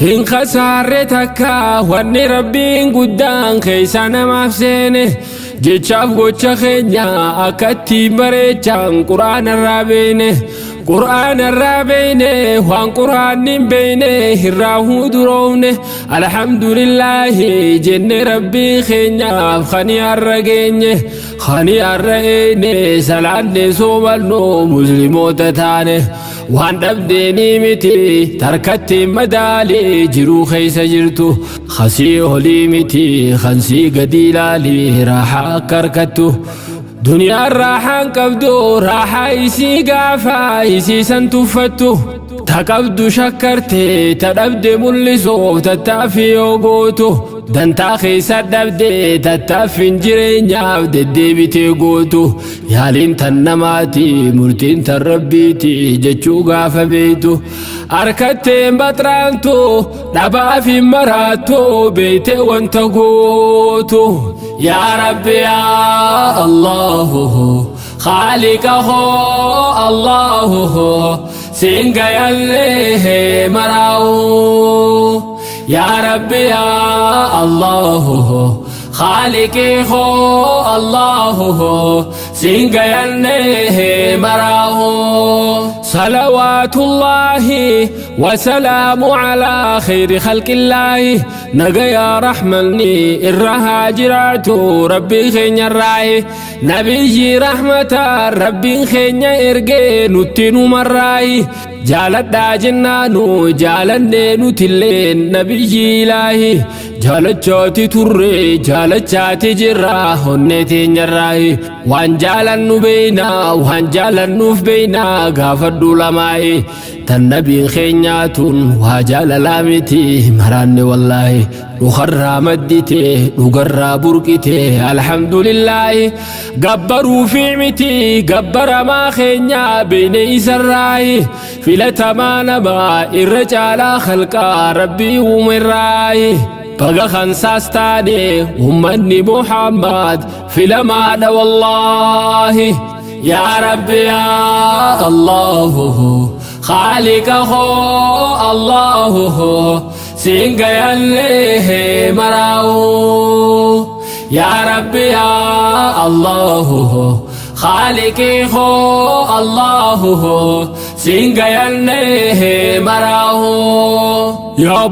Hin khasaarre takka wanni Rabbiin guddaan keessa namaaf seene. Jechaaf gocha keenya akka ittiin bareechaan Qur'aana irraa beeyne. Qur'aana irraa beeyne, waan Qur'aanni hin beeyne irraa huduroofne. Alhamdulillaahi jenne Rabbii keenyaaf kani har'a geenye. Kani har'a eeyne salaanne soomannu Muslimoota taane. Waan dhabdeenii miti tarkatti madaalii jiruu keessa jirtu. Khasii olii miti kansii gadi ilaalii raaxaa akka harkattu. Duniyaan raaxaan qabdu, raaxaa isii gaafa isii san tuffattu. Ta qabdu shakkarte, ta dhabde mul'isuuf tattaaffii yoo gootu. Dantaa keessa dhabde tattaaffiin jireenyaaf deddeebitee gootu. Yaaliin tan namaati, murtiin tan Rabbiiti jechuu gaafa beeytu. Harkatteen baxraantu, dhabaaf hin maraattu, beeyte wanta gootu. Yaa Rabbi, yaa Allahu, Khaaliqa hoo Allahu, siin gayallee maraa'u. Yaa Rabbi, yaa Allahu, Khaaliqii hoo Allahu, siin gayallee maraa'u. Salawaatullaahi wasalaamu alaa khayri khalqillaahi. Nagaya rahmanni irra haa jiraatu Rabbii keenya irraayi. Nabiyyi rahmata Rabbiin keenya ergee nutti numarraayi. Jaaladhaa jennaanu jaalannee nutilleen nabiyyi ilaahi. Jaalachaati turre, jaalachaati jirra onnee teenyarraayi. Waan jaalannu beeynaa, waan jaalannuuf beeynaa gaafadhu lamaayi. Tan nabiin keenyaa tun waa jaalalaa miti maraanne, wallaahi. Dhukarraa maddite, dhugarraa burqite, alhamdulillaahi. Gabbaruu fi miti gabbaramaa keenyaa beeyne isarraayi. Filatamaa namaa irra caalaa khalqaa Rabbii uumerraayi. Baga kansaas taane ummanni Muhammad filamaadha, wallaahi. Yaa Rabbi, yaa Allahu, Khaaliqa hoo Allahu, siin gayallee maraa'u. Yaa Rabbi, yaa Allahu, Khaaliqii hoo Allahu, siin gayallee maraa'u. Yaa